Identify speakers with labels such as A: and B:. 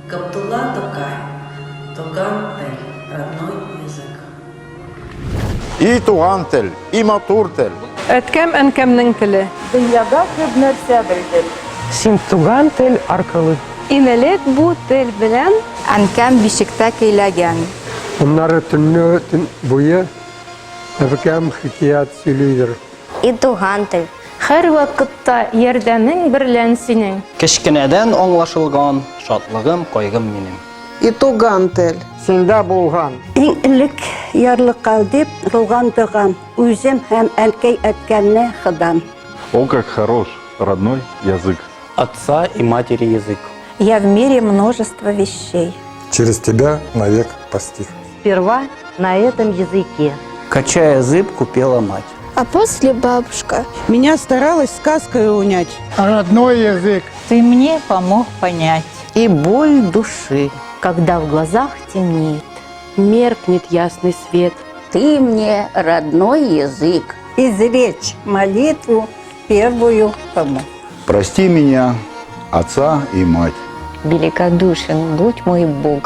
A: Габдулла Тукай, Туган тел, родной язык.
B: И туган тел, и матур тел.
C: Әткәм, әнкәмнең теле.
D: Дөньяда күп нәрсә белдем.
E: Син туган тел аркылы.
C: Иң элек бу тел белән.
F: Әнкәм бишектә көйләгән.
G: Аннары төнне төн буе әбекәм хикәят сөйлидер.
H: И туган тел.
I: Һәрвакытта ярдәмең берлән синең.
J: Кечкенәдән аңлашылган шатлыгым, кайгым минем.
K: И туган тел.
L: Синдә булган.
M: Иң элек ярлыкау дип кылган догам, үзем һәм әнкәй-әткәмне Ходам.
N: О, как хорош родной язык.
O: Отца и матери язык.
P: Я в мире множество вещей.
G: Через тебя навек постиг.
Q: Сперва на этом языке.
O: Качая зыбку, пела мать.
R: А после бабушка.
K: Меня старалась сказкой унять.
L: Родной язык.
D: Ты мне помог понять.
Q: И боль души.
I: Когда в глазах темнеет, меркнет ясный свет.
H: Ты мне родной язык.
M: Изречь молитву первую помог.
B: Прости меня, отца и мать.
S: Великодушен будь мой Бог.